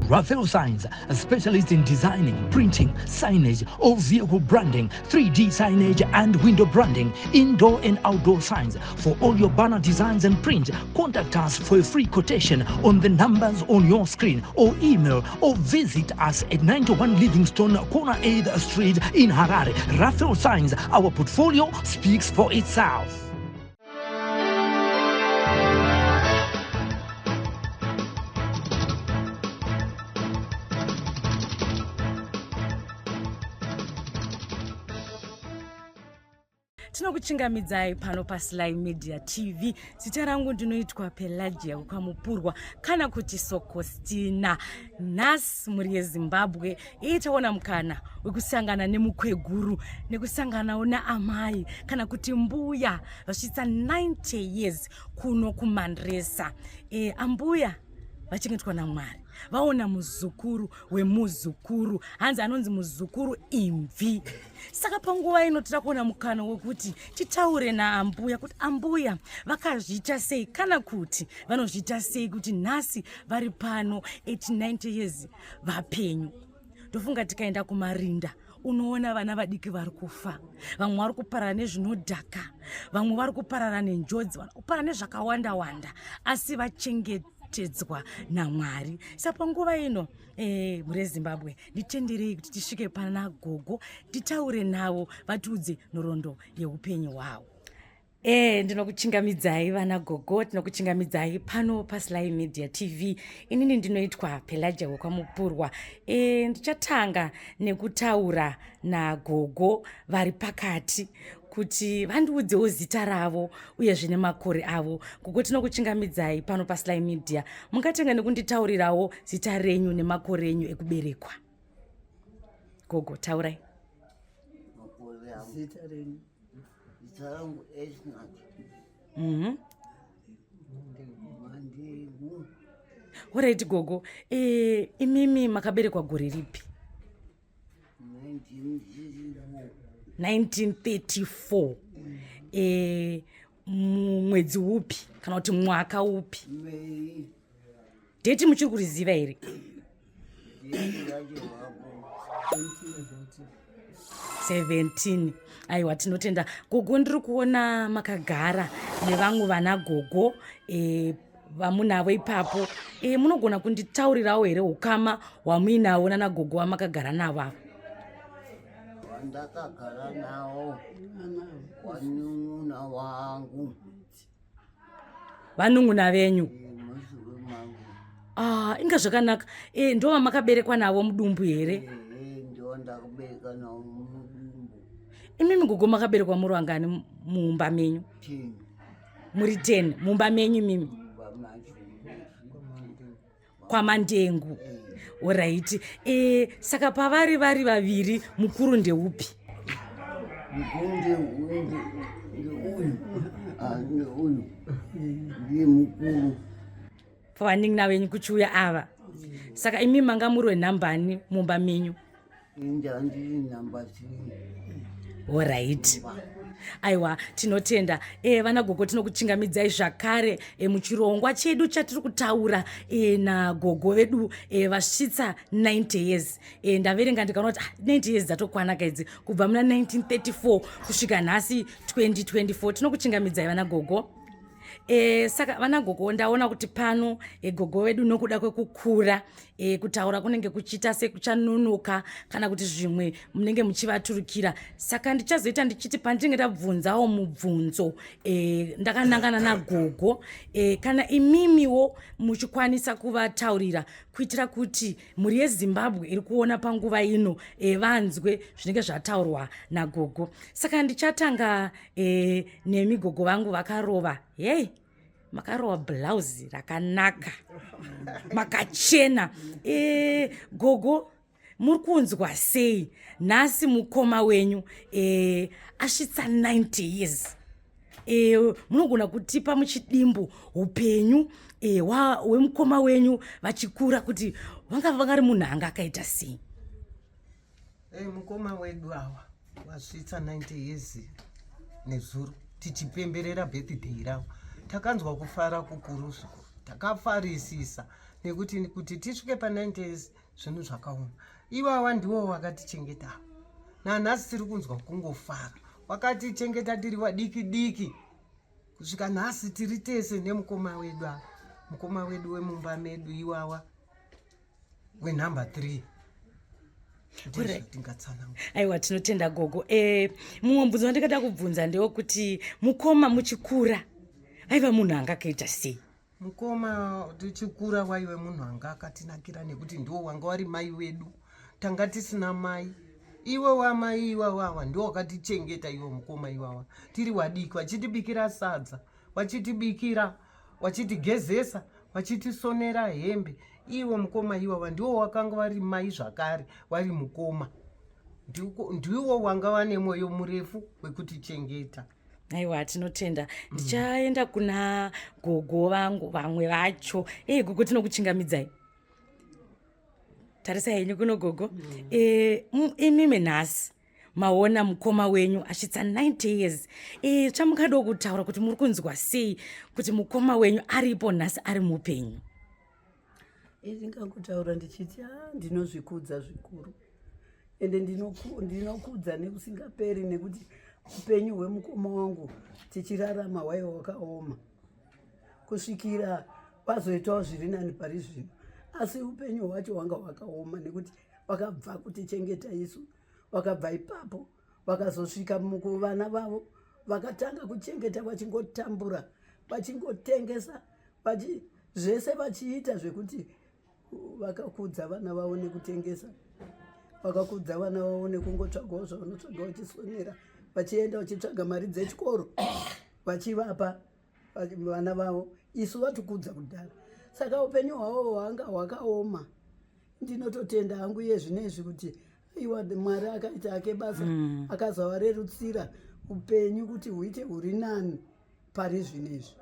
Raphael Signs, a specialist in designing, printing, signage, all vehicle branding, 3D signage and window branding, indoor and outdoor signs. For all your banner designs and print, contact us for a free quotation on the numbers on your screen or email or visit us at 91 Livingstone, corner 8th Street in Harare. Raphael Signs, our portfolio speaks for itself. Tinokuchingamidzai pano paSly Media TV. Zita rangu ndinoitwa Pelagia Kwamupurwa kana kuti Sokostina. Nhasi mhuri yeZimbabwe ichaona mukana wekusangana nemukweguru nekusanganawo naamai kana kuti mbuya vasvitsa 90 years kuno kuMandresa. Ambuya vachengetwa naMwari, vaona muzukuru wemuzukuru, hanzi anonzi muzukuru imvi. Saka panguva ino tira kuona mukana wekuti titaure naambuya kuti ambuya vakazviita sei kana kuti vanozviita sei kuti nhasi vari pano 89 years vapenyu. Ndofunga tikaenda kumarinda unoona vana vadiki vari kufa, vamwe vari kuparara nezvinodhaka, vamwe vari kuparara nenjodzi, vari kuparara nezvakawanda wanda, asi vachengetedzwa naMwari. Saka panguva ino mhuri yeZimbabwe, nditenderei kuti tisvike pana gogo titaure navo vatiudze nhoroondo yeupenyu hwavo. Ndinokuchingamidzai vana gogo, tinokuchingamidzai pano paSly Media TV. Inini ndinoitwa Pelagia wekwaMupurwa. Ndichatanga nekutaura nagogo vari pakati kuti vandiudzewo zita ravo uyezve nemakore avo. Gogo, tinokuchingamidzai pano paSly Media. Mungatenga nekunditaurirawo zita renyu nemakore enyu ekuberekwa? Gogo, taurai. Zita renyu. Zita rangu Esnat. Mandengu. Alright gogo, imimi makaberekwa gore ripi? 1934. 1934. Mumwedzi upi kana kuti mwaka upi? May. Date muchiri kuriziva here? Date racho hapo. 17. Aiwa, tinotenda gogo. Ndiri kuona makagara nevamwe vana gogo vamunavo ipapo. Munogona kunditaurirawo here ukama hwamuinawo nana gogo vamakagara navo ava? Wandakagara nawo wanun'una wangu. Vanun'una venyu? Mushure mangu. Ah, inga zvakanaka. Ndo vamakaberekwa navo mudumbu here? Ndo ndakabereka nawo mudumbu. Imimi gogo makaberekwa muri vangani mumba menyu? 10. Muri 10 mumba menyu imimi? Mumba macho. Kwamandengu. Alright. Saka pavari vari vaviri, mukuru ndeupi? Mukuru ndeuyu. Ndeuyu ndiye mukuru. Pavanin'ina venyu kuchiuya ava. Saka imi manga muri wenhambani mumba menyu? Ndandiri namba 3. Alright. Aiwa, tinotenda. Vana gogo, tinokuchingamidzai zvakare muchirongwa chedu chatiri kutaura nagogo vedu vasvitsa 90 years. Ndaverenga ndikaona kuti 90 years dzatokwana kaidzi, kubva muna 1934 kusvika nhasi 2024. Tinokuchingamidzai vana gogo. Saka vana gogo, ndaona kuti pano gogo vedu nokuda kwekukura kutaura kunenge kuchiita sekuchanonoka kana kuti zvimwe munenge muchivaturikira. Saka ndichazoita ndichiti pandinenge ndabvunzawo mubvunzo ndakanangana nagogo, kana imimiwo muchikwanisa kuvataurira kuitira kuti mhuri yeZimbabwe iri kuona panguva ino vanzwe zvinenge zvataurwa nagogo. Saka ndichatanga nemi gogo vangu vakarova. Hei, makarova blouse rakanaka, makachena. Gogo, muri kunzwa sei nhasi mukoma wenyu asvitsa 90 years? Munogona kutipa muchidimbu upenyu hwemukoma wenyu vachikura, kuti vanga vangari munhu anga akaita sei? Mukoma wedu awa wasvitsa 90 years nezuro, tichipemberera birthday ravo. Takanzwa kufara kukuru zvikuru, takafarisisa. Nekuti kuti tisvike pa90 years zvinhu zvakaoma. Iwawa ndiwo wakatichengeta. Nanhasi tiri kunzwa kungofara. Wakatichengeta tiri vadiki diki kusvika nhasi tiri tese nemukoma wedu ava. Mukoma wedu wemumba medu iwawa wenumber 3. Aiwa, tinotenda gogo. Mumwe mubvunzo wandingada kubvunza ndewekuti mukoma muchikura aiva munhu anga akaita sei? Mukoma tichikura waive munhu anga akatinakira nekuti ndiwo wanga wari mai wedu. Tanga tisina mai. Iwe wamai iwawawa ndiwo wakatichengeta iwe mukoma iwawa. Tiri wadiki vachitibikira sadza, vachitibikira, vachitigezesa, vachitisonera hembe. Iwe mukoma iwawa ndiwo wakanga vari mai zvakare, wari mukoma. Ndiwo wanga wane mwoyo murefu wekutichengeta. Aiwa, tinotenda. Ndichaenda kuna gogo vangu vamwe vacho. Ei gogo, tinokuchingamidzai. Tarisai henyu kuno gogo. Imimi nhasi maona mukoma wenyu asvitsa 90 years. Chamungada kutaura kuti muri kunzwa sei kuti mukoma wenyu aripo nhasi ari mupenyu? Ndingangotaura ndichiti a ndinozvikudza zvikuru, ende ndinokudza nekusingaperi, nekuti upenyu hwemukoma wangu tichirarama hwaiva hwakaoma kusvikira vazoitawo zviri nani pari zvino. Asi upenyu hwacho hwanga hwakaoma nekuti vakabva kutichengeta isu, vakabva ipapo vakazosvika mukuvana vavo, vakatanga kuchengeta vachingotambura, vachingotengesa, zvese vachiita zvekuti vakakudza vana vavo nekutengesa, vakakudza vana vavo nekungotsvagawo zvavanotsvaga, vachisonera, vachienda vachitsvaga mari dzechikoro vachivapa vana vavo. Isu vatikudza kudhara, saka upenyu hwavo hwanga hwakaoma. Ndinototenda hangu iye zvinezvi kuti iwa Mwari akaita ake basa, akazovarerutsira upenyu kuti huite huri nani pari zvinezvi.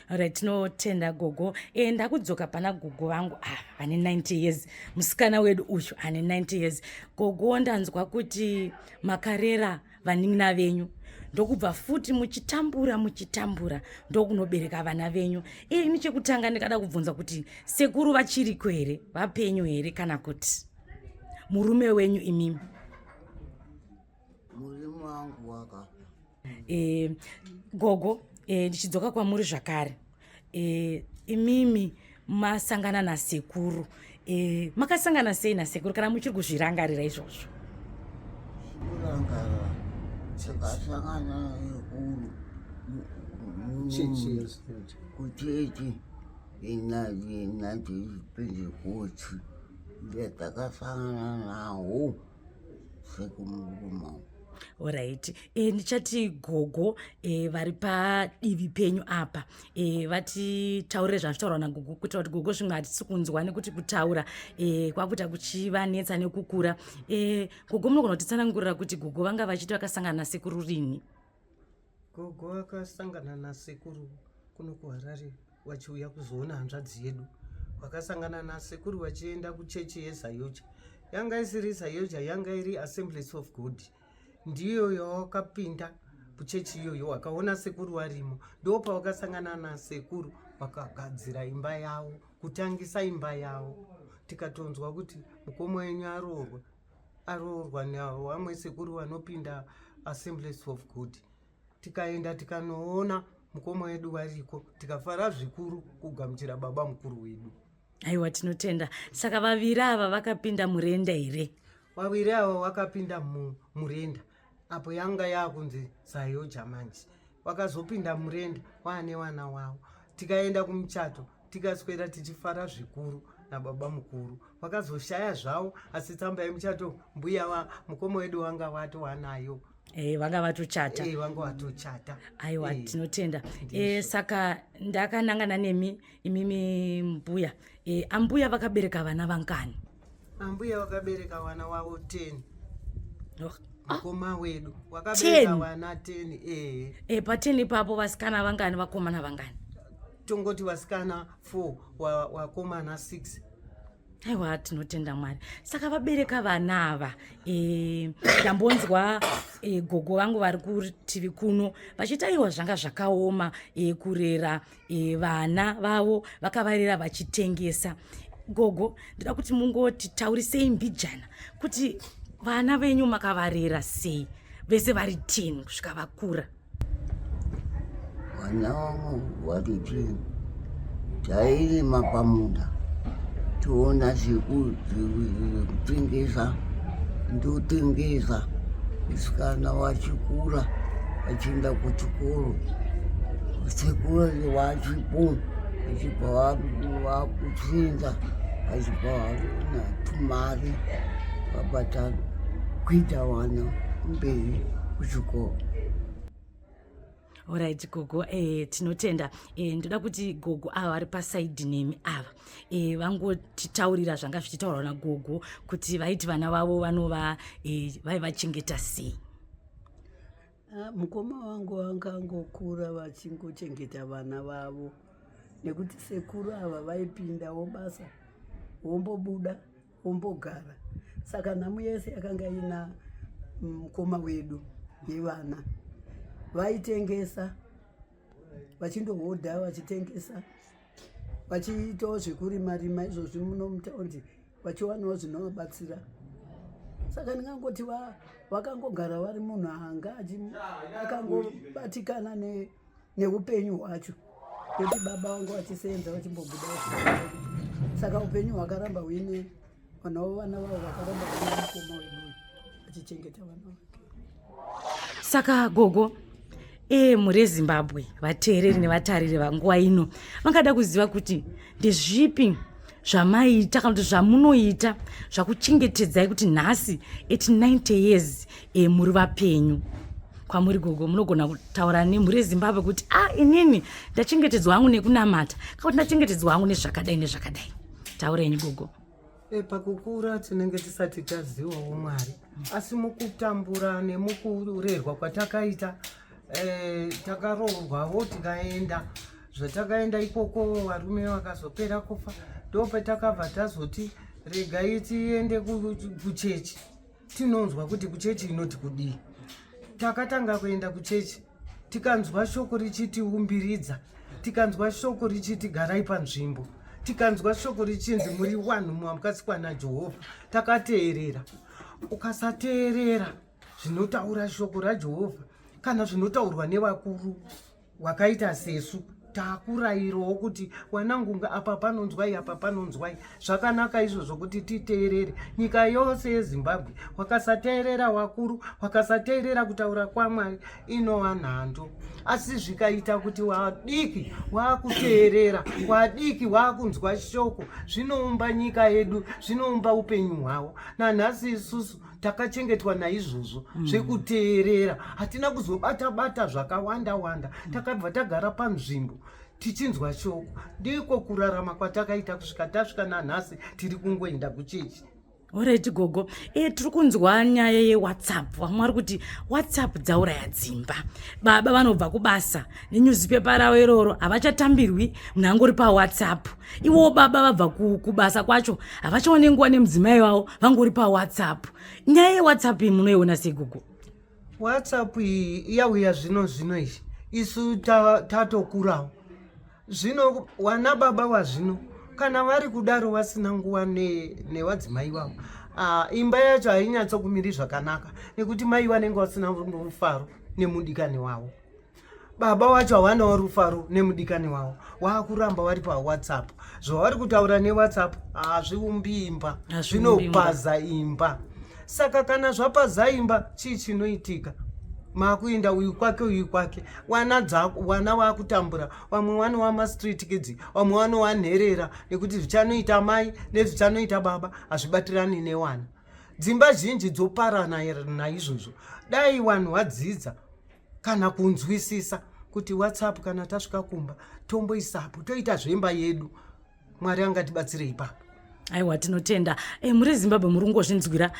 Alright, tinotenda gogo. Ndakudzoka pana gogo vangu vane 90 years. Musikana wedu uyu ane 90 years. Gogo, ndanzwa kuti makarera vanin'ina venyu, ndokubva futi muchitambura muchitambura, ndokunobereka vana venyu. Ini chekutanga ndikada kubvunza kuti sekuru vachiriko here, vapenyu here, kana kuti murume wenyu imimi? Murume wangu wakafa. Gogo, ndichidzoka kwamuri zvakare, imimi masangana nasekuru, makasangana sei nasekuru, kana muchiri kuzvirangarira izvozvo? Kurangara, takasangana nekuru kuchechi inati Pentekosti, ndatakasangana nawo sekumurume. Alright, ndichati gogo vari padivi penyu apa vatitaurire zvazvitaurwa nagogo, kuitira kuti gogo zvimwe hatisi kunzwa nekuti kutaura kwakuita kuchivanetsa nekukura. Gogo, munogona kutitsanangurira kuti gogo vanga vachiti vakasangana nasekuru rini? Gogo akasangana nasekuru kuno kuHarare vachiuya kuzoona hanzvadzi yedu. Vakasangana nasekuru vachienda kuchechi yeZAOGA. Yanga isiri ZAOGA, yanga iri Assemblies of God. Ndiyo yawakapinda kuchechi iyoyo, wakaona sekuru varimo. Ndo pawakasangana nasekuru, vakagadzira imba yavo, kutangisa imba yavo. Tikatonzwa kuti mukoma wenyu aroorwa, aroorwa navamwe sekuru vanopinda Assemblies of God. Tikaenda tikanoona mukoma wedu variko, tikafara zvikuru kugamuchira baba mukuru wedu. Aiwa, tinotenda. Saka vaviri ava vakapinda murenda here? Vaviri ava vakapinda murenda apo yanga yakunzi ZAOGA manje. Vakazopinda murenda waane vana wavo. Tikaenda kumuchato, tikaswera tichifara zvikuru nababa mukuru. Vakazoshaya zvavo, asi tsamba yemuchato mbuya wa mukoma wedu wanga watowanayo. Vanga vatochata. Vanga vatochata. Aiwa, tinotenda. Saka ndakanangana nemi imimi mbuya. Ambuya vakabereka vana vangani? Ambuya vakabereka vana wavo 10. Oh, mukoma wedu wakabereka 10? vana 10, ehe. Pa10 ipapo vasikana vangani, vakomana vangani? Tongoti vasikana 4, wakomana 6. Aiwa, tinotenda Mwari. Saka vabereka vana ava, ndambonzwa gogo vangu vari kurutivi kuno vachiti aiwa, zvanga zvakaoma kurera vana vavo, vakavarera vachitengesa. Gogo, ndoda kuti mungotitaurisei mbijana kuti vana venyu makavarera sei vese vari 10 kusvika vakura. Vana vangu vari 10, tairima pamunda, toona zvekutengesa, ndotengesa kusvikana vachikura, vachienda kuchikoro. Sekuru vachipo, vachibva vakuchinza, vachibva vaona tumari, vabata kuita vana mberi kuchikoro. Alright gogo, tinotenda. Ndoda kuti gogo ava vari paside nemi ava vangotitaurira zvanga zvichitaurwa nagogo kuti vaiti vana vavo vanova vaivachengeta sei. Ah, mukoma wangu vangangokura vachingochengeta vana vavo, nekuti sekuru ava vaipindawo basa, vombobuda, vombogara. Saka nhamo yese yakanga ina mukoma wedu yevana. Vaitengesa, vachindohodha, vachitengesa, vachiitawo zvekurima rima izvozvi muno mutaundi, vachiwanawo zvinovabatsira. Saka ndingangoti vakangogara vari munhu anga akangobatikana neupenyu hwacho, kuti baba vangu vachisenza, vachimbobuda. Saka upenyu hwakaramba huine vana vavo, vana vavo vakaramba vaine mukoma wedu achichengeta vana vake. Saka gogo, mhuri yeZimbabwe, vateereri nevatariri vanguva ino vangada kuziva kuti ndezvipi zvamaita kana kuti zvamunoita zvakuchengetedzai kuti nhasi at 90 years muri vapenyu. Kwamuri gogo, munogona kutaura nemhuri yeZimbabwe kuti a inini ndachengetedzwa hangu nekunamata, kana kuti ndachengetedzwa hangu nezvakadai nezvakadai. Taurenyi gogo. Pakukura tinenge tisati tazivawo Mwari, asi mukutambura nemukurerwa kwatakaita, takaroorwawo, tikaenda. Zvatakaenda ikoko, varume vakazopera kufa, ndopatakabva tazoti regai tiende kuchechi, tinonzwa kuti kuchechi inoti kudii. Takatanga kuenda kuchechi, tikanzwa shoko richitiumbiridza, tikanzwa shoko richiti garai panzvimbo, tikanzwa shoko richinzi muri vanhu makasikwa naJehovha. Takateerera. Ukasateerera zvinotaura shoko raJehovha kana zvinotaurwa nevakuru wakaita sesu, takurayirawo kuti wanangunga, apa panonzwai, apa panonzwai. Zvakanaka izvozvo kuti titeerere. Nyika yose yeZimbabwe, wakasateerera wakuru, wakasateerera kutaura kwaMwari, inova nhando. Asi zvikaita kuti wadiki wakuteerera, wadiki wakunzwa shoko, zvinoumba nyika yedu, zvinoumba upenyu hwavo. Nanhasi isusu takachengetwa naizvozvo zvekuteerera. Hatina kuzobata bata zvakawanda wanda, takabva tagara panzvimbo tichinzwa shoko. Ndiko kurarama kwatakaita kusvika tasvika nanhasi, tiri kungoenda kuchechi. Alright gogo, tiri kunzwa nyaya yeWhatsApp. Vamwe vari kuti WhatsApp dzauraya dzimba. Baba vanobva kubasa nenewspaper ravo iroro, havachatambirwi, munhu angori paWhatsApp. Ivowo baba vabva kubasa kwacho, havachaone nguva nemudzimai wavo, vangori paWhatsApp. Nyaya yeWhatsApp iyi munoiona sei gogo? WhatsApp iyi yauya zvino zvino izvi, isu tatokurawo zvino. Wana baba wazvino kana vari kudaro vasina nguva nevadzimai vavo, imba yacho hainyatsokumiri zvakanaka, nekuti mai vanenge vasina rufaro nemudikani wavo, baba wacho havanawo rufaro nemudikani wavo, waakuramba vari paWhatsApp. Zvavari kutaura neWhatsApp hazviumbi imba. Hazviumbi imba. Zvinopaza imba. Saka kana zvapaza imba, chii chinoitika? Makuenda uyu kwake, uyu kwake, wana dzako, wana wakutambura. Vamwe vanova mastreet kids, vamwe vanova nherera, nekuti zvichanoita mai nezvichanoita baba hazvibatirani newana. Dzimba zhinji dzoparana naizvozvo. Dai vanhu vadzidza kana kunzwisisa kuti WhatsApp kana tasvika kumba tomboisapo, toita zvemba yedu. Mwari angatibatsire ipapo. Aiwa, tinotenda. Muri Zimbabwe muri kungozvinzwira.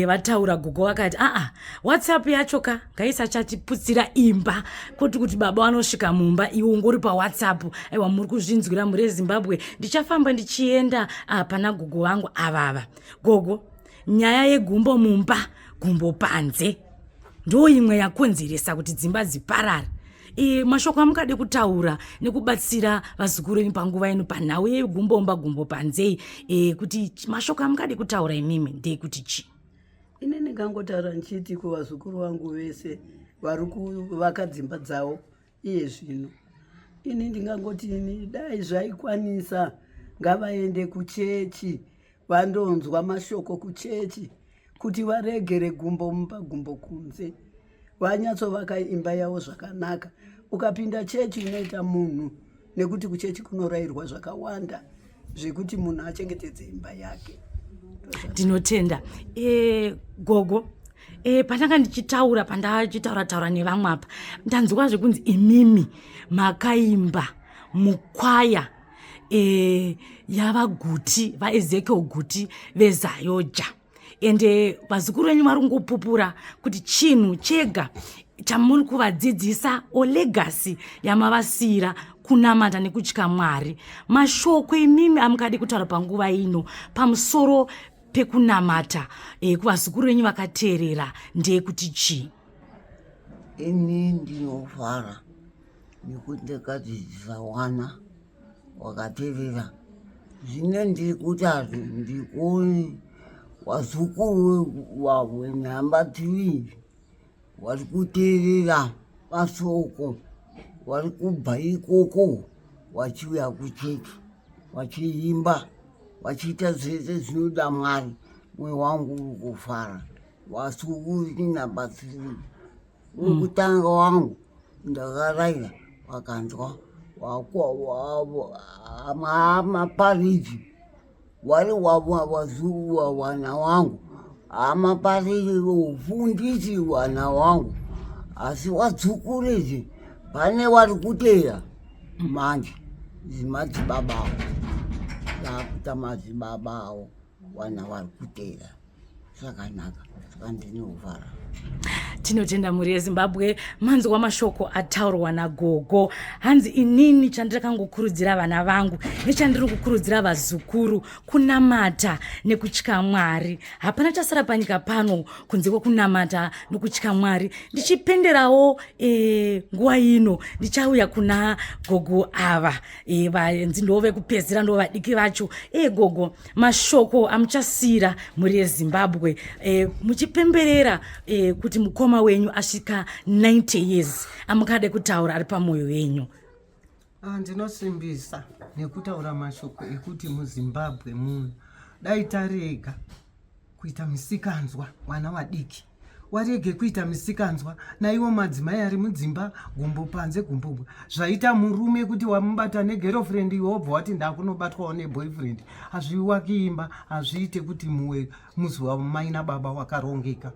Vataura gogo vakati aa, WhatsApp yacho ka ngaisachatiputsira imba, kwoti kuti baba vanosvika mumba iwe ungori paWhatsApp. Aiwa, muri kuzvinzwira muri Zimbabwe. Ndichafamba ndichienda pana gogo vangu avava. Gogo, nyaya yegumbo mumba gumbo panze ndo imwe yakonzeresa kuti dzimba dziparare. Mashoko amukade kutaura nekubatsira vazukuru venyu panguva ino panhau yegumbo mumba gumbo panzei, kuti mashoko amukade kutaura imimi ndeyekuti chii? Ini ndingangotaura ndichiti kuvazukuru vangu vese vari kuvaka dzimba dzavo iye zvino, ini ndingangoti ini dai zvaikwanisa ngavaende kuchechi vandonzwa mashoko kuchechi kuti varegere gumbo mumba gumbo kunze, vanyatsovaka imba yavo zvakanaka. Ukapinda chechi unoita munhu, nekuti kuchechi kunorayirwa zvakawanda zvekuti munhu achengetedze imba yake. Ndinotenda, gogo. Pandanga ndichitaura, pandachitaura taura nevamwe apa, ndanzwa zvekunzi imimi makaimba mukwaya yavaGuti, vaEzekiel Guti veZAOGA, ende vazukuru venyu vari kungopupura kuti chinhu chega chamuri kuvadzidzisa, o legacy yamavasiyira, kunamata nekutya Mwari. Mashoko imimi amukadi kutaura panguva ino pamusoro pekunamata kuvazukuru venyu vakateerera ndeyekuti chii? Ini ndinofara nekuti ndakadzidzisa wana wakateerera. Zvino ndiri kuti hazvo ndikuoni wazukuru wavo nhamba 3 vari kuteerera masoko, vari kubva ikoko vachiuya kuchechi, vachiimba, vachiita zvese zvinoda Mwari. Mwoyo wangu uri kufara. Vazukuru namba 3, wekutanga wangu ndakarayira vakanzwa maparidzi wari wazukuru wana wangu hamapariri ufundisi wana wangu, asi wadzukurizi pane wari kuteera manje zimadzibaba avo, takuta madzibaba avo wana vari kuteera zvakanaka, saka ndinovhara. Tinotenda mhuri yeZimbabwe. Manzwa mashoko ataurwa nagogo. Hanzi inini chandakangokurudzira vana vangu nechandiri kukurudzira vazukuru kunamata nekutya Mwari. Hapana chasara panyika pano kunze kwekunamata nokutya Mwari. Ndichipenderawo nguva ino, ndichauya kuna gogo ava, vanzi ndo vekupedzera, ndo vadiki vacho. Gogo, mashoko amuchasiyira mhuri yeZimbabwe muchipemberera kuti mukoma wenyu asvika 90 years, amukade kutaura ari pamwoyo wenyu? Ah, ndinosimbisa nekutaura mashoko ekuti muZimbabwe muno dai tarega kuita misikanzwa. Vana vadiki warege kuita misikanzwa, naiwo madzimai ari mudzimba, gumbo panze gumbo. Zvaita murume kuti wamubata negirlfriend, iwe wobva wati ndakunobatwawo neboyfriend. Hazviwaki imba, hazviite kuti muwe muzi wamai nababa wakarongeka.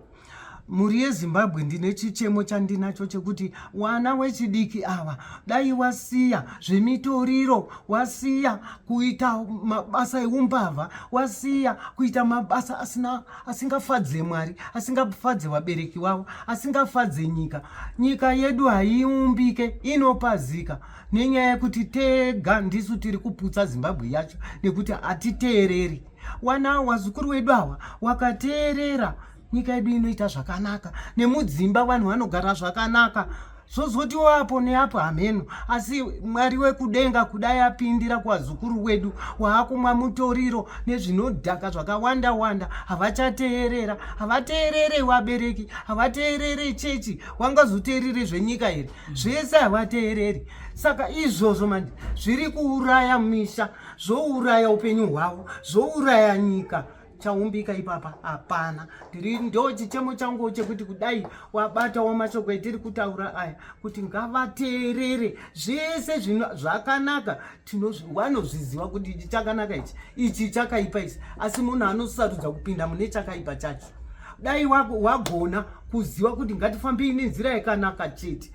Mhuri yeZimbabwe, ndine chichemo chandinacho chekuti wana wechidiki ava dai wasiya zvemitoriro, wasiya kuita mabasa eumbavha, wasiya kuita mabasa asina asingafadze Mwari, asingafadze vabereki vavo, asingafadze nyika. Nyika yedu haiumbike, inopazika nenyaya yekuti tega ndisu tiri kuputsa Zimbabwe yacho nekuti hatiteereri. Wana wazukuru wedu awa wakateerera, nyika yedu inoita zvakanaka, nemudzimba vanhu vanogara zvakanaka. Zvozotiwo apo neapo hameno, asi Mwari wekudenga kudai apindira kuvazukuru wedu waakumwa mutoriro nezvinodhaka zvakawanda wanda. Havachateerera, havateerere vabereki, havateerere chechi, wangazoteerere zvenyika here? Zvese havateereri. Saka izvozvo manje zviri kuuraya misha, zvouraya upenyu hwavo, zvouraya nyika. Chaumbika ipapa hapana. Ndiri ndo chichemo changu chekuti kudai wabatawo mashoko etiri kutaura aya kuti ngavateerere zvese zvakanaka. Vanozviziva kuti ichi chakanaka, ichi chakaipa ichi, asi munhu anosarudza kupinda mune chakaipa chacho. Dai wagona kuziva kuti ngatifambei nenzira yakanaka chete.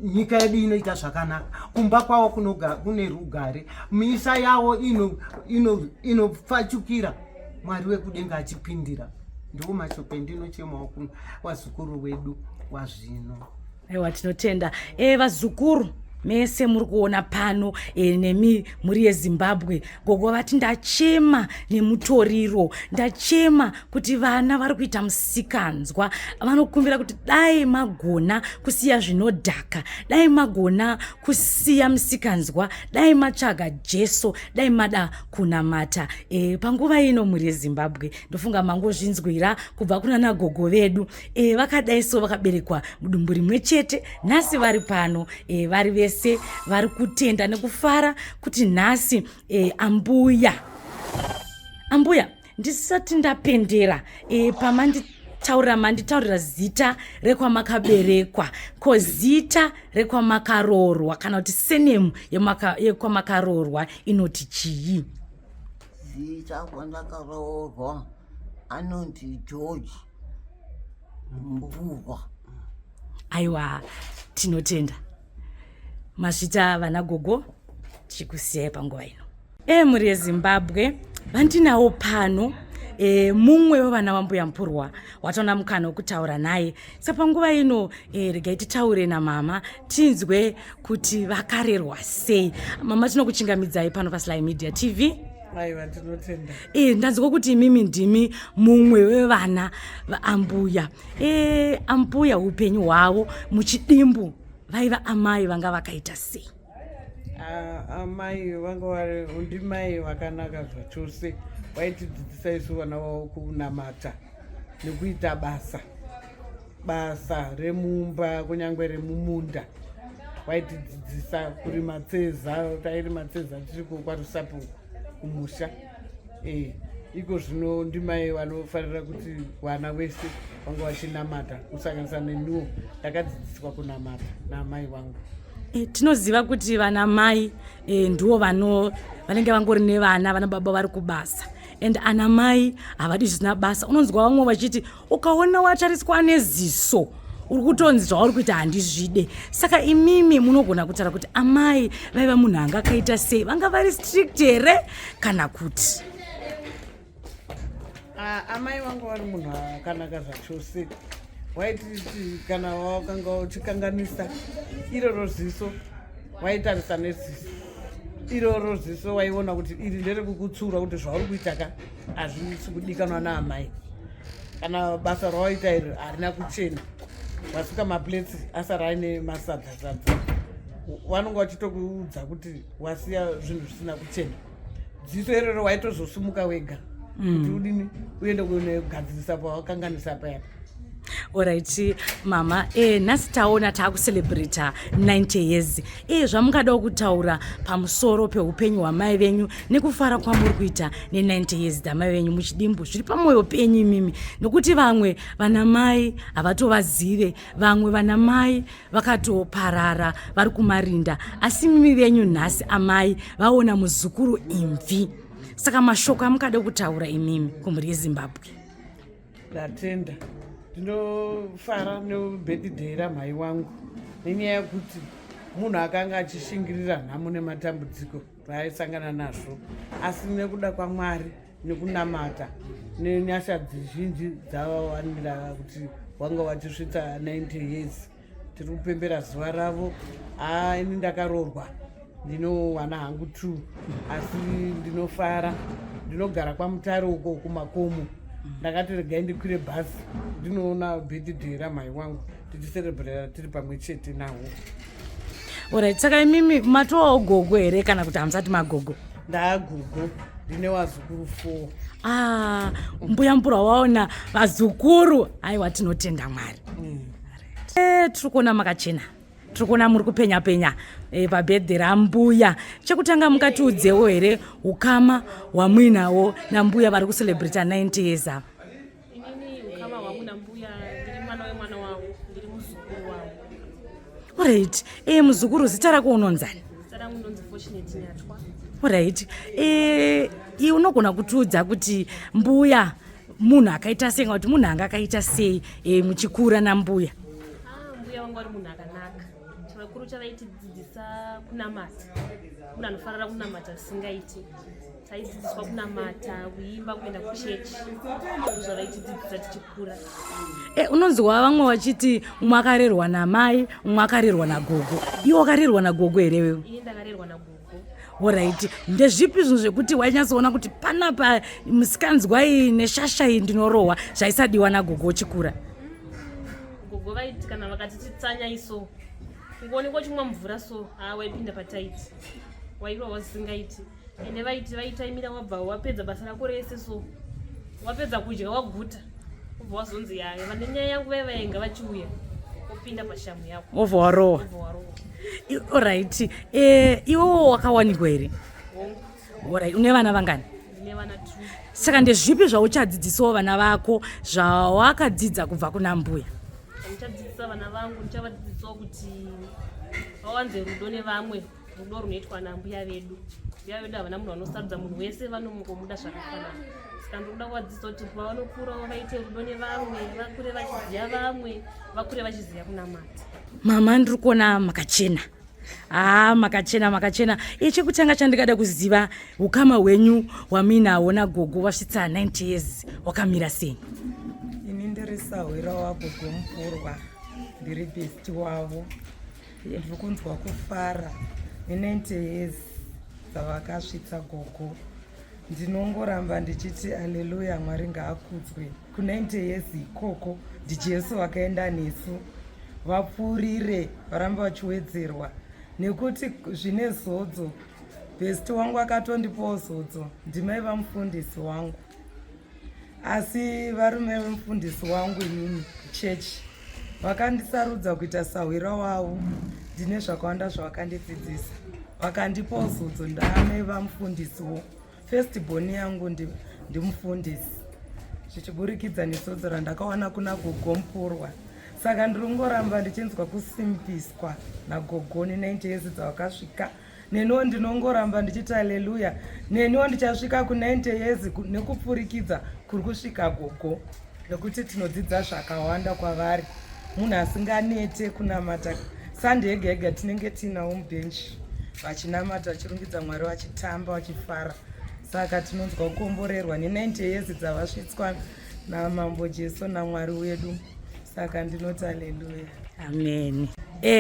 Nyika yedu inoita zvakanaka, kumba kwavo kune rugare, misha yavo inopfachukira, ino, ino Mwari wekudenga achipindira. Ndiwo mashoko endinochemawo kuno wazukuru wedu wazvino. Aiwa, tinotenda. Vazukuru mese muri kuona pano nemi mhuri yeZimbabwe, gogo vati ndachema nemutoriro, ndachema kuti vana vari kuita musikanzwa. Vanokumbira kuti dai magona kusiya zvinodhaka, dai magona kusiya musikanzwa, dai matsvaga Jesu, dai mada kunamata. Panguva ino, mhuri yeZimbabwe, ndofunga mangozvinzwira kubva kuna nagogo vedu. Vakadai so vakaberekwa mudumbu rimwe chete, nhasi vari pano vari vese, vari kutenda nekufara kuti nhasi ambuya, ndisati ndapendera pamanditaurira, manditaurira zita rekwamakaberekwa, ko zita rekwamakaroorwa kana kuti surname yekwamakaroorwa inoti chii? Zita kwandakaroorwa anonzi George Mburwa. Aiwa, tinotenda. Mazvita vana gogo, tichikusiyai panguva ino. Mhuri yeZimbabwe, vandinawo pano mumwe wevana vambuya Mpurwa, wataona mukana wekutaura naye. Saka panguva ino regai titaure namama, tinzwe kuti vakarerwa sei. Mama, tinokuchingamidzai pano paSly Media TV. Aiwa, ndinotenda. Ndanzwa kuti imimi ndimi mumwe wevana vaambuya. Ambuya, upenyu hwavo muchidimbu, vaiva amai vanga vakaita sei? Ah, amai vanga vari ndimai vakanaka zvachose. Vaitidzidzisa isu vana vavo kunamata nekuita basa remumba, kunyange remumunda. Vaitidzidzisa kurima tseza. Tairima tseza tiriko kwaRusapo kumusha. Iko zvino ndimai vanofarira kuti vana vese vanga vachinamata, kusanganisa neniwo. Ndakadzidziswa kunamata naamai vangu. Tinoziva kuti vana mai ndiwo vanenge vangori nevana, vana baba vari kubasa, and ana mai havadi zvisina basa. Unonzwa vamwe vachiti ukaona watariswa neziso, uri kutonzi zvauri kuita handizvide. Saka imimi munogona kutaura kuti amai vaiva munhu anga akaita sei? Vanga vari strict here kana kuti? Ah, amai vangu vari munhu akanaka zvachose. Waititi kana wakanga uchikanganisa, iroro ziso waitarisa neziso iroro, ziso waiona kuti iri nderekukutsura kuti zvauri kuita ka hazvisi kudikanwa naamai, kana basa rawaita iri harina kuchena, wasuka maplates asara aine masadza sadza, vanonge vachitokuudza kuti wasiya zvinhu zvisina kuchena. Dziso iroro waitozosumuka wega kuti udini, uende kunogadzirisa pawakanganisa paya. Alright mama, nhasi taona taakucelebrata 90 years. Zvamungadawo kutaura pamusoro peupenyu hwamai venyu nekufara kwamuri kuita ne90 years dzamai venyu, muchidimbu zviri pamwoyo penyu imimi, nokuti vamwe vana mai havatovazive, vamwe vana mai vakatoparara vari kumarinda, asi mimi venyu nhasi amai vaona muzukuru imvi. Saka mashoko amungada kutaura imimi kumhuri yeZimbabwe? Ndatenda. Ndinofara nebirthday ramhai wangu nenyaya yekuti munhu akanga achishingirira nhamo nematambudziko raaisangana nazvo, asi nekuda kwaMwari nekunamata nenyasha dzizhinji dzavawanira kuti wanga wachisvitsa 90 years. Tiri kupembera zuva ravo. Haa, ini ndakaroorwa, ndinowana hangu two, asi ndinofara. Ndinogara kwaMutare uko kumakomo. Ndakati regai ndikwire bhasi ndinoona birthday ramhai wangu, tichiserebrera tiri pamwe chete nawo. Alright, saka imimi matovawo gogo here kana kuti hamusati magogo? Ndaagogo, ndine wazukuru four. Ah, mbuya Mpura waona vazukuru. Aiwa, tinotenda Mwari. Tiri kuona makachena, tiri kuona muri kupenya penya pabirthday rambuya. Chekutanga, mukatiudzewo here ukama hwamuinawo nambuya vari kucelebrata 90 years ava? Inini ukama hwangu nambuya, ndiri mwana wemwana wavo, ndiri muzukuru wavo. Alright, muzukuru, zita rako unonzani? Zita rangu ndonzi Fortunate Nyatwa. Alright, iwe unogona kutiudza kuti mbuya munhu akaita sei, kana kuti munhu anga akaita sei muchikura nambuya? Ah, mbuya vangu vari munhu akanaka. chavaitidzidzisa kunamata. Munhu anofanira kunamata zvisingaiti. Taidzidziswa kunamata, kuimba, kuenda kuchechi. Ndozvavaitidzidzisa tichikura. E, unonzwa vamwe vachiti umwe akarerwa namai, umwe akarerwa nagogo. Iwe wakarerwa nagogo here wewe? Ini ndakarerwa nagogo. Horaiti, ndezvipi zvinhu zvekuti wainyatsoona kuti panapa musikanzwa iyi neshasha iyi ndinorohwa zvaisadiwa nagogo uchikura? Gogo vaiti kana vakati titsanya iso kungoonekwa uchimwa mvura so haa waipinda pataiti wairohwa zvisingaiti. Ende vaiti vaitaimira wabva wapedza basa rako rese so wapedza kudya waguta ubva wazonzi yaya vane nyaya yangu vaiva vaenga vachiuya wopinda pashamu yako wobva warohwa. Orit, iwewo wakawanikwa here? Orit, une vana vangani? Ndine vana 2. Saka ndezvipi zvauchadzidzisawo vana vako zvawakadzidza kubva kuna mbuya? Ndichadzidzisa vana vangu, ndichavadzidzisawo kuti vawanze rudo nevamwe, rudo runoitwa nambuya vedu. Mbuya vedu havana munhu vanosarudza, munhu wese vanomungomuda zvakafanana. Saka ndinoda kuvadzidzisa kuti pavanokurawo vaite rudo nevamwe, vakure vachiziva vamwe, vakure vachiziva kunamata. Mama, ndiri kuona makachena. Haa, makachena, makachena. Chekutanga chandingada kuziva, ukama hwenyu hwamuinawo nagogo vasvitsa 90 years wakamira sei? Ini ndiri sahwira wagogo Mupurwa, ndiri besti wavo. Ndiri kunzwa kufara ne90 years dzavakasvitsa gogo. Ndinongoramba ndichiti aleluya, Mwari ngaakudzwe. Ku90 years ikoko ndiJesu vakaenda nesu, vapfuurire varambe vachiwedzerwa nekuti zvine zodzo. Besti wangu akatondipawo zodzo, ndimai vamufundisi wangu, asi varume vemufundisi wangu inini chechi vakandisarudza kuita sahwira wavo. Ndine zvakawanda zvavakandidzidzisa, vakandipawo zodzo. Ndaamai vamufundisiwo, first born yangu ndimufundisi, zvichiburikidza nezodzo randakawana kuna gogo Mupurwa. Saka ndiri kungoramba ndichinzwa kusimbiswa nagogo ne90 years dzavakasvika. Neniwo ndinongoramba ndichiti aleluya, neniwo ndichasvika ku90 years nekupfurikidza kuri kusvika gogo, nekuti tinodzidza zvakawanda kwavari. Munhu asinganete kunamata, Sunday yega yega tinenge tiinawo mubhenji vachinamata, vachirumbidza Mwari, vachitamba, vachifara. Saka tinonzwa kukomborerwa ne90 years dzavasvitswa namambo Jesu, naMwari wedu. Saka ndinoti aleluya. Amen.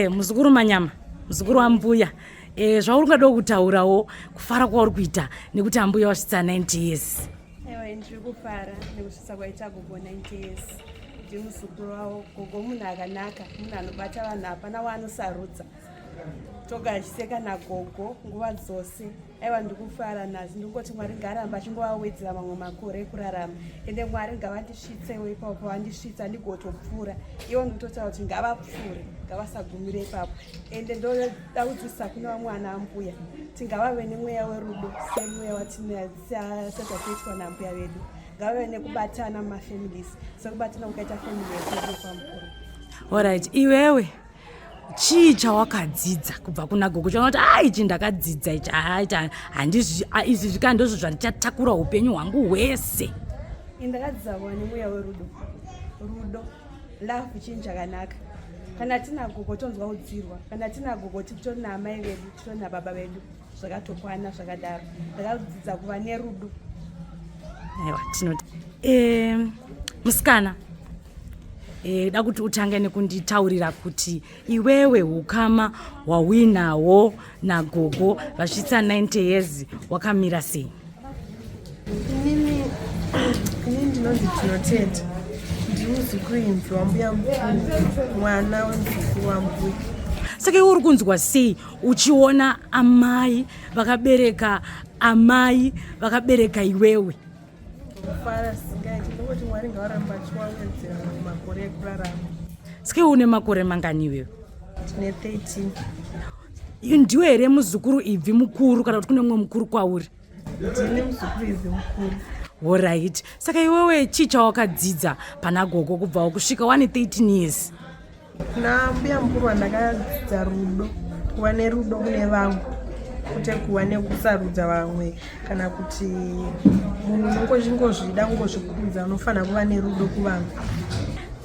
Muzukuru Manyama, muzukuru wambuya, zvauri ungada kutaurawo kufara kwauri kuita nekuti ambuya wasvitsa 90 years? Aiwa, ndiri kufara nekusvitsa kwaita gogo 90 years. Ndiri muzukuru wavo. Gogo munhu akanaka, munhu anobata vanhu, hapana waanosarudza. Toga achiseka nagogo nguva dzose. Aiwa, ndikufara nhasi. Ndingoti Mwari ngaaramba achingovawedzera mamwe makore ekurarama, ende Mwari ngavandisvitsewo ipapo pavandisvitsa, ndigotopfuura ivo. Ndikutotaura kuti ngavapfuure, ngavasagumire ipapo. Ende ndoda kudzidzisa kune vamwe vana ambuya kuti ngavave nemweya werudo semweya watina sezvatoitwa naambuya vedu. Ngavave nekubatana mumafamilies sekubatana kukaita family yedu kwaMukuru. Alright, iwewe chii chawakadzidza kubva kuna gogo chaunoti a ichi ndakadzidza ichi, ichi handizvi, izvi zvika ndozvo zvandichatakura upenyu hwangu hwese? Ndakadzidza kuva nemweya werudo. Rudo, love, chinhu chakanaka. Kana tina gogo tonzwa kudzirwa, kana tina gogo titori naamai vedu, titori nababa vedu, zvakatokwana zvakadaro. Ndakadzidza kuva nerudo. Aiwa, tinoti musikana, da kuti utange nekunditaurira kuti iwewe ukama hwauinawo nagogo vasvitsa 90 years wakamira sei? Inini ndinonzi Tinotenda, ndiri muzukuru imvi wambuya mukuru, mwana wemuzukuru wambuya. Saka iwe uri kunzwa sei uchiona amai vakabereka amai vakabereka iwewe? Kufara singaiti. Ndongoti Mwari ngavaramba achiwawedzera makore ekurarama. Saka iwe une makore mangani iwewe? Tine 13. Ndiwe here muzukuru ibvi mukuru kana kuti kune mumwe mukuru kwauri? Ndine muzukuru ibvi mukuru. Alright, saka iwewe chii chawakadzidza pana gogo kubvawo kusvika wane 13 years? Kuna mbuya mukuru wandakadzidza rudo, kuva nerudo kune vamwe, kwete kuva nekusarudza vamwe kana kuti munhu unongochingozvida kungozvikudza. Unofanira kuva nerudo kuvanhu.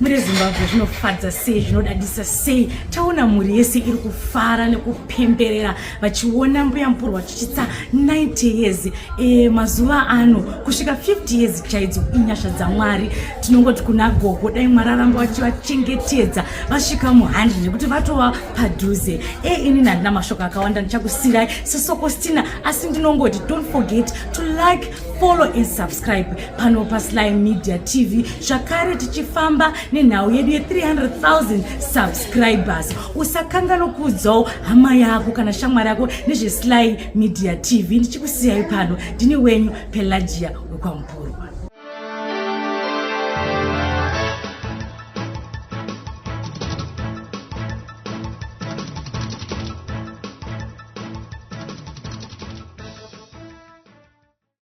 Mune Zimbabwe zvinofadza sei, zvinodadisa sei. Taona mhuri yese iri kufara nekupemberera vachiona mbuya Mupurwa vachichitsa 90 years. E, mazuva ano kusvika 50 years chaidzo inyasha dzaMwari. Tinongoti kuna gogo dai Mwari aramba vachivachengetedza vasvika mu100 nekuti vatova padhuze. E, inini handina mashoko akawanda, ndichakusirai sesokostina, asi ndinongoti don't forget to like, follow and subscribe pano paSly Media TV, zvakare tichifamba nenhau yedu ye300,000 subscribers. Usakanganwa kuudzawo hama yako kana shamwari yako nezveSly Media TV. Ndichikusiyai pano, ndini wenyu Pelagia wekwaMupurwa.